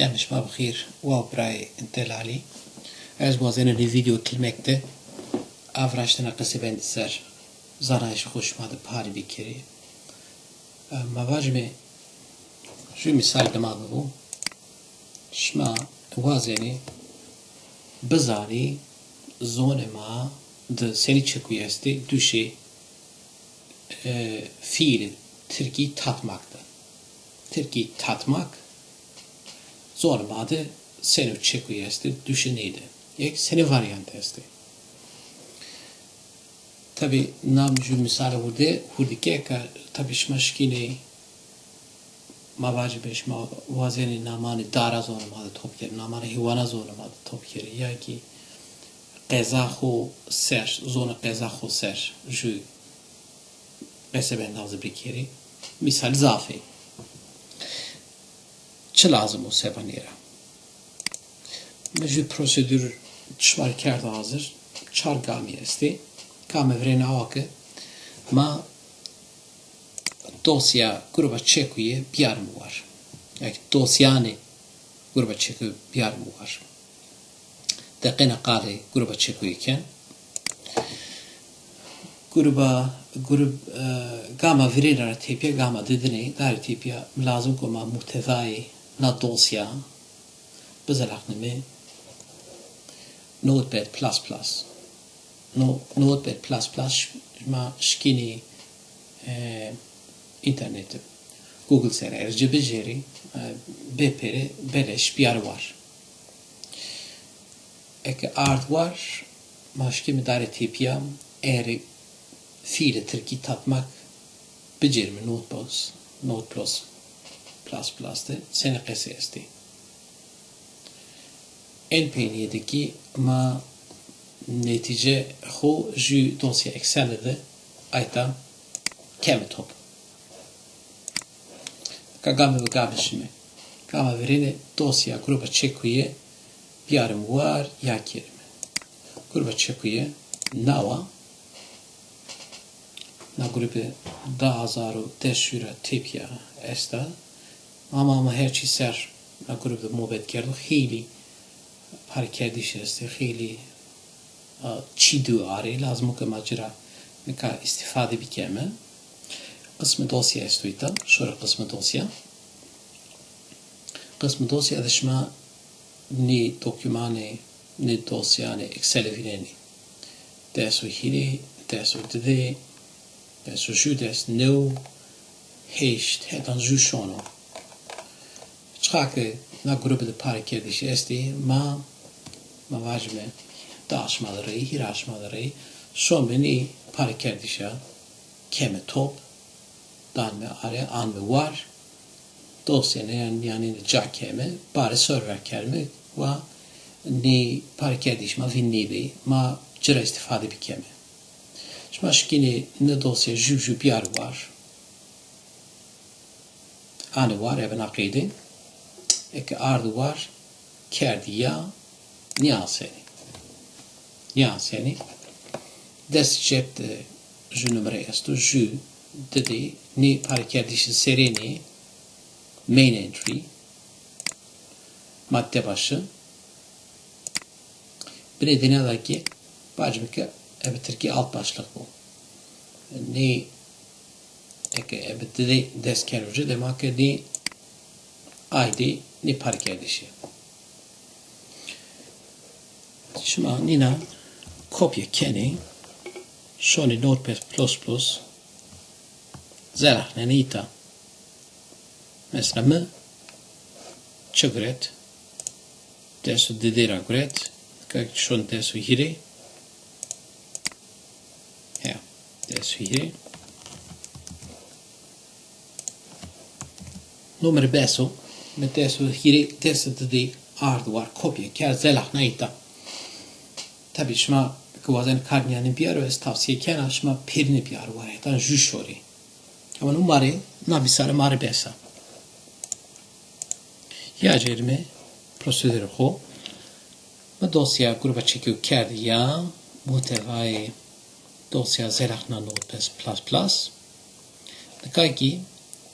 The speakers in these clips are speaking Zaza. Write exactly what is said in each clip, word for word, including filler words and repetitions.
Demê şima bi xêr, wa birayê delalî. Ez wazenê nê vîdeo kilmek de a viraştena qesebendî ser zanayîşê xo şima de parî bikerî. E, ma vajîme, jû mîsal dima bibo. Şima wazenî bizanî zonê ma de senî çekuye estê duşê, e, fiîlê tirkî tatmak de. Tirkî tatmak zonê ma de senî çekuye estê duşê ney de. Yek senî varyantî estê. Tabî, na jû mîsalê hurdê, hurdî ke, ke, tabî şima şikînê, ma vajîme, şima wazenê namanê dara zonê ma de top kerê, namanê heywana zonê ma de top kerê, ya kî qeza xo ser, zonê qeza xo ser, jû qesebendazî bikerê. Mîsalî zaf ê. Çi lazim o seba nê ra? Mi jû prosedûr şima rê kerdo hazir. Çar gamî estê. Gama virêne awa ke ma dosya gruba çekuye biyarime war. Yanî dosyanê gruba çekuye biyarime war. Deqêna qalê gruba çekuye ken. Gruba, grub, e, gama virêne ra tepîya gama didinê, darê tepîya mi lazim ko ma muhtevayê na dosya bizelaxnîme Notepad plus plus. No, Notepad plus plus şima şikînî, e, înternetî, Google ser ercî bicêrî, e, bê pêre beleş biyar war. Eke ard war, ma şikîme darê tepîya, erê fiîlê tirkî tatmak bicêrîme Notepad, Notepad plus plus de senî qesey estê. En peynîye de kî ma netîce xo jû dosya Excel de ayta keme top. Ka gama bi gama şîme. Gama virêne dosya gruba çekuye biyarime war ya kerîme. Gruba çekuye nawa, na grube di hazar û des jû ra tepîya esta. Ama, ama her çî ser na grube de muhabbet kerdo. Xeylî parîkerdîş estê, xeylî, a, çî diw arê. Lazim o ke ma ci ra nika îstîfade bikeme. Qismê dosya esto îta. Şore qismê dosya. Qismê dosya de şima nê dokûmanê, nê dosyanê Excelî vînenê. Des û hîrê, des û didê, des û jû, des, new, heşt, hetan jû şono. Çiqa ke na grube de parîkerdîşî estê, ma, ma vajîme, di aşma de reyî, hîrê aşma de reyî, şome nê parîkerdîşa keme top, danme arê, anme war, dosyayê nîyanêne ca keme, barê server kerme, wa nê parîkerdîş ma vîn nêbê, ma ci ra îstîfade bikeme. Şima şikînê nê dosya jû jû biyar war. Anê war, ebe na qeyde. Eke ard war, kerdî ya, nîyasenî. Nîyasenî. Dest cep de jû numre esto, jû didê, nê parîkerdîşî serênê, main entry, madde başı. Binê dina da kî vacime ke ebe tirkî alt başlık bo. Nê, eke ebe didê dest keno ci, dema ke nê aydê nê parîkerdişî. Şima nîna kopya kenê, şonê Notepad plus plus, zeraxnenê îta. Mesela mi çi guret? Des û didê ra guret. Nika şon des û hîrê. Heya, des û hîrê. No mi rê bes o. Mi des û hîrê, des û didê ard war, kopya kerd, zelaxna îta. Tabî şima ke wazenê kar nîyanên biyaro, ez tavsiye kena şima pêrîne biyaro war, hetan jû şorê. Ama no ma rê, na mîsale ma rê bes a. Ya cêrîme prosedurê xo. Mi dosya gruba çekî kerd ya, muhtevayê dosya zelaxna Notepad plus plus. Nika kî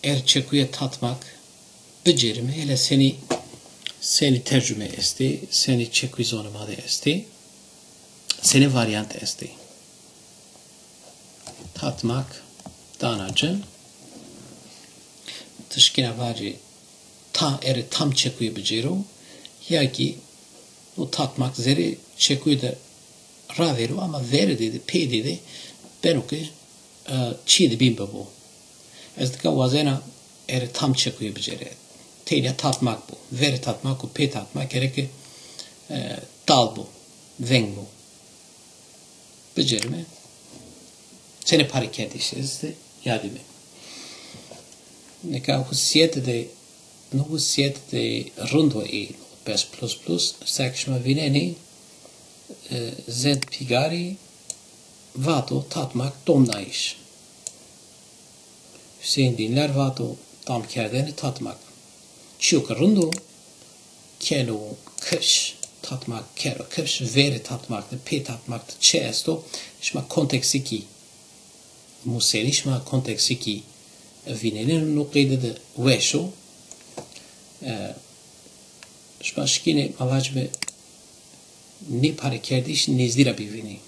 er çekuye tatmak bicêrîme, hele senî, Senî tercume estê, senî çekuy zonê ma de estê, senî varyant estê. Tatmak dana ci. Ti şikîna vacê ta erê tam çekuye bicêro, ya kî o tatmak zerê çekuye de ravêro ama verê de de, pê de de beno ke, e, çîyê de bîn bibo. Ez nika wazena erê tam çekuye bicêre. Teyna tatmak bo. Verê tatmak û pê tatmak gereke, e, tal bo, veng bo. Bicerime. Senê parekerdîş estê, yadîme. Nika husîyetê de, no husîyetê de rind o ê pes plus plus, seke şima vînenê, e, Zend Pîgarî vato tatmak domnayîş. Huseyîn Dînler vato tamkerdene tatmak. Çîyo ke rind o, keno kifş, tatmak keno kifş, verê tatmak de, pê tatmak de çi esto, şima kontekstikî musenî, şima kontekstikî vînenê, no qeyde de weş o. E, şima şikînê, ma vacime, nê parekerdîş nêzdî ra bivînî.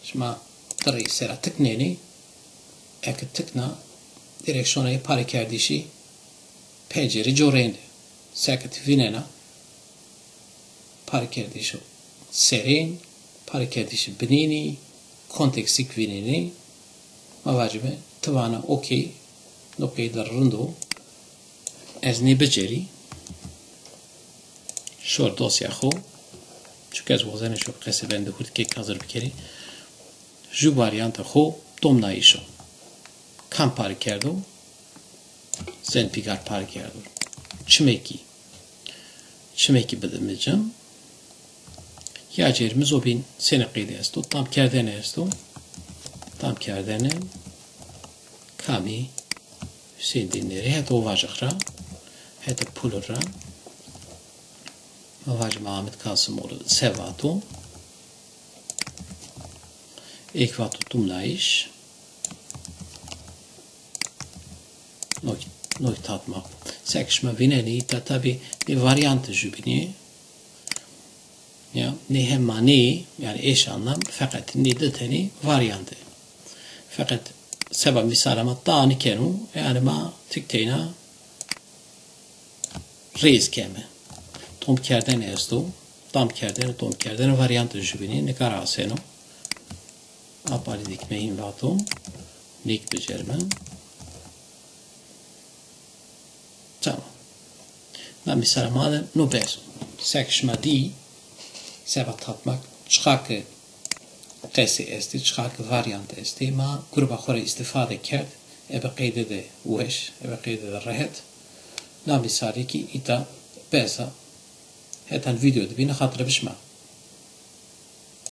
Şima di rey sera tiknenî, eke tikna, direksiyonayê parekerdîşî pencerî coreyne. Seke ti vînena parekerdîşo serên, parekerdîşî binênî, kontekstik vînenî, ma vacime ti vana okey, no qeyde rind o, ez nê bicerî. Şor dosya xo. Çunke ez wazenê şor qesê bende hurdkêk hazir bikerî. Ju varyanta xo domnayîş o. Kam pare kerdo? Zend Pîgar pare kerdo. Çimekî. Çimekî bide mi cim. Ya cêr mi zobîn senê qeyde esto? Tamkerdene esto. Tamkerdene kamî? Huseyîn Dînlerî, heta o vacix ra, heta pulur ra. Ma vacime Ahmet Kasimoğlu se vato. Êk vato domnayîş. Nok, nok tatmak. Seke şima vînenî, îta tabî nê varyante jubînî. Ya, nê hem maneyî, yanî eş anlam, feqet nê di tenî varyante. Feqet seba mîsala ma ta nîkeno, yanî ma tik teyna rêz keme. Tomkerdene esto, tamkerdene, tomkerdene varyante jubînî, nika ra aseno. Apalî dikme hîn vato, nêk bicerime. Tamam. Na mîsala ma de no bes o. Seke şima dî, seba tatmak çiqa ke qesê estê, çiqa ke varyant estê, ma gruba xo ra îstîfade kerd, ebe qeyde de weş, ebe qeyde de rehet. Na mîsalî kî îta bes a. Hetan vîdeo de bîne, xatir bi şima.